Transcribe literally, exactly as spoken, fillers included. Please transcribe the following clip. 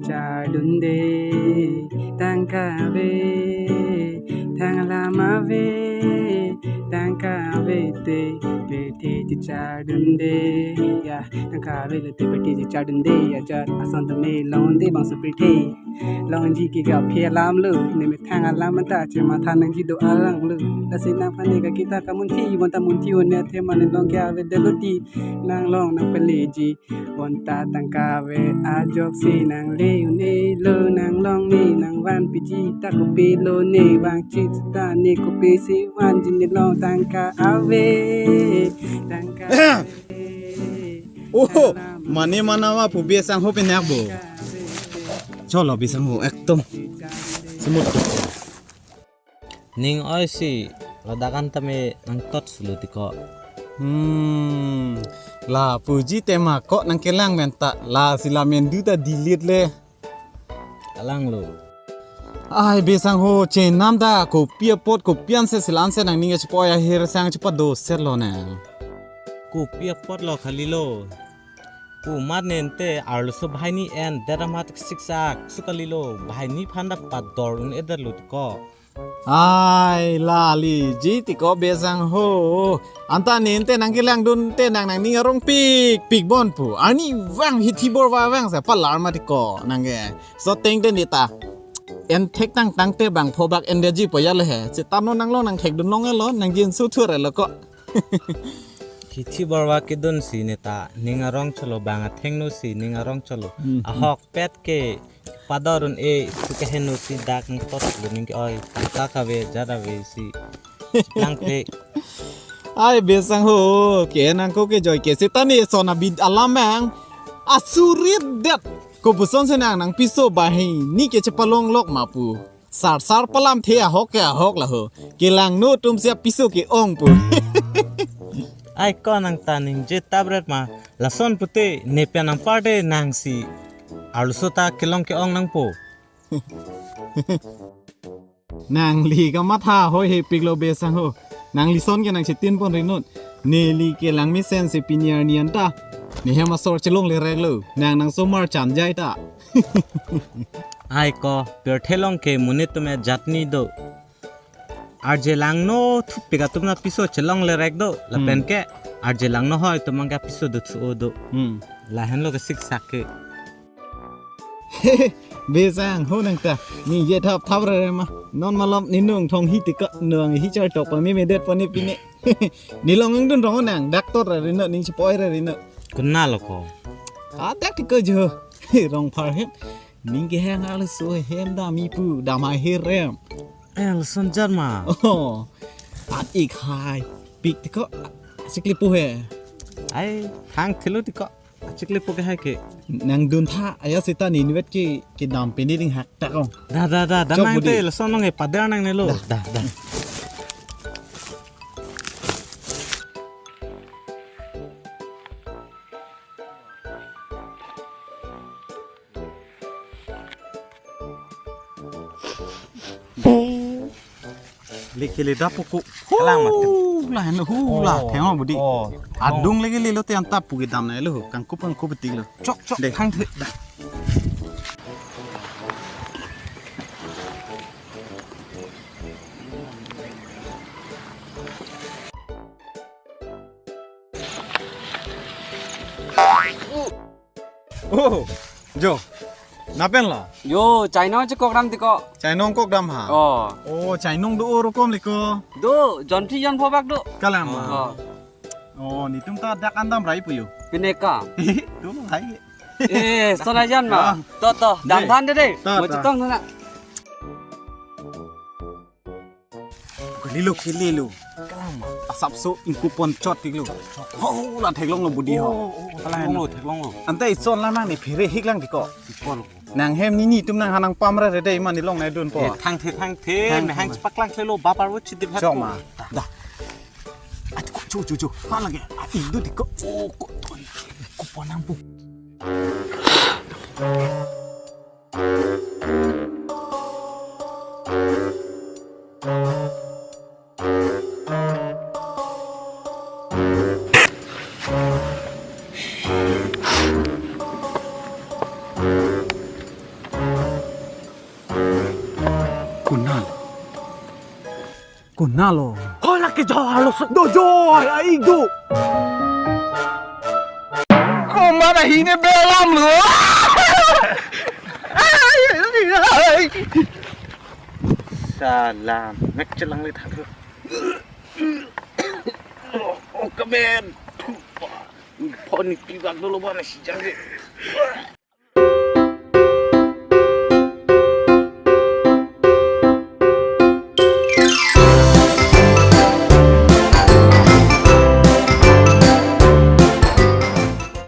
Chardunde, tangka ave, thang alam ave, tangka ave te, pirthe chechardunde, ya, tangka ave le te pirthe chechardunde, ya, ja, ason tame longde bangso pirthe, longji ke ga aphi alam lo, ne methang alam ta chematha nangji do alang lo, lasi nangphan ne ka kita kamunthi, bonta munthi un-e athema ne long ke avedetlo ti, nang long nangpaleji. Bonta tangka ave ajoksi nang le un-elo, nang long ne nang vanpiji ta kopi lo ne vangji ta ne kopisi vanji, ne long tangka ave, tangka ave. Oho, mane mana ma pu Besangho pen nyak bo. Cholo Besangho ekdom smooth. Ning oi si, ladak an tame nangtot sulo ti ko. Hmm, lapuji tema ko nangkelang pen ta, lasi la mendu ta delete le. Kalang lo. Ai, Besangho, chenam ta, kopi apot, kopi anse silan se nangning chepoi ahir sang chepadoser lo ne. Kopi apot lo kali lo. Pu mat ne ante arloso banghini en, det amat siksak su kali lo, banghini aphan ta pador un-edetlo ti ko. Ai, laliji ti ko Besangho. Anta ne ante nangkelangdun te nang nangning arong pikpik bon pu. Arnivang hithi borva vang sa palar ma ti ko nangke. So teng te ne ta. En thek tang tang te bang phobak en deji po ya le he. Seta non nang long nangthekdun long-elo, nang jin su thur-elo ko. Hithi borva kedun si ne ta ning arong cholo, bang athengno si ning arong cholo. Hmm. Ahokpet ke pador un-e, su keheno si dak nangtot lo ning ke oi, tangka ave, jat ave si. Lang te. Ai Besangho, ke nang ko ke joi ke seta ne son abid alam mang. Asurit det. Kopuson se nang nangpiso banghini ke chepalong lok ma pu. Sar sar palamthe ahok ke ahok la ho. Kelangno atum si apiso ke-ong pu. Ai ko nang ta ningje tapret ma. Lason pute ne pen nang parte nang si arloso ta kelong ke-ong nangpo. Nangli kamatha hoi hepik lo Besangho. Nangli son ke nang chetin pon rinut. Neli kelang mesen si pini arni anta. Ne hem asor chelongle rek lo. Nang nang somar chan jai ta. Ai ko, pirthe along ke monit atum ajat ni do. Arje langno thupik atum ta piso chelongle rek do. Lapen Hmm. ke, arje langno hoi atum abang ke piso do thu do. Hmm. Lahenlo ke siksak ke. Besangho nang ta, ningje thap thap re ma. Non malom ne nung thong hi ti ko, nung hi char tok pa me me det pa ne pine. Ne long angdun rong nang, dak tot ra rinut, ning chepoi ra rinut. Konat lo ko? A dak ti ko jo. Rong phar hem. Ning kehang arloso hem dam-i pu, dam ahir rem. Eh, lason jat ma. Oh. At ik hai. Pik ti ko. Sikli pu he. Ai, hang thilo ti ko. Chikli pu ke hai ke. Nangdun tha, aya seta ne inut ke, kedam pini ding hak ta kong. Da, da, da, da Chok nang budi. Te, lason nang e, padar nangne lo. Da. Da, da. Liki le dapu ku. Kalang mat. Hu, la hen hu, la Oh. Theng lo budi. Oh. Adung lagi lelo te anta pu kedam na lo. Kangkup kangkup betik lo. Chok, chok. Deh. Thang the. Da. Oh, jo. Lapen lo? Yo, chainong chekok dam ti ko. Chainong kok dam ha? Oh. Oh, chainong do oro kom liko. Do, jonthi jonpho bak do. Kalang ma. Oh. Oh, netum ta dak an dam rai pu yo. Pine ka. Do hai. Eh, sona jan ma. Ah. To, to, dam Deh. Than de de. To, Mo to. Chetong thana. Kelilo, kelilo. Kalang ma. Asapso ingkupon chot kelilo. Ho, la theklong lo budi ho. Oh, oh, oh, theklong lo, theklong lo. Ante ison la nang ne phere hik lang ti ko. Theklong lo. Nang hem nini tum nang hanang pamra re dei mani long na dun po. Eh, thang the, thang the. Thang me hang the. Chepaklang thelo, bapar wo chidip hat Chok ko. Ma. Da. At ko chu chu chu. Ha lagi. A indo ti ko. Oh, ko. Ko ponang bu. Unalo. Hola ke jo halo se. Do jo, ai, ai, do. Komat ahin ne belam lo. Salam, mek chelang le thak. Oh, oh, kamen. Phone ni pibak dolo bana si jang ke.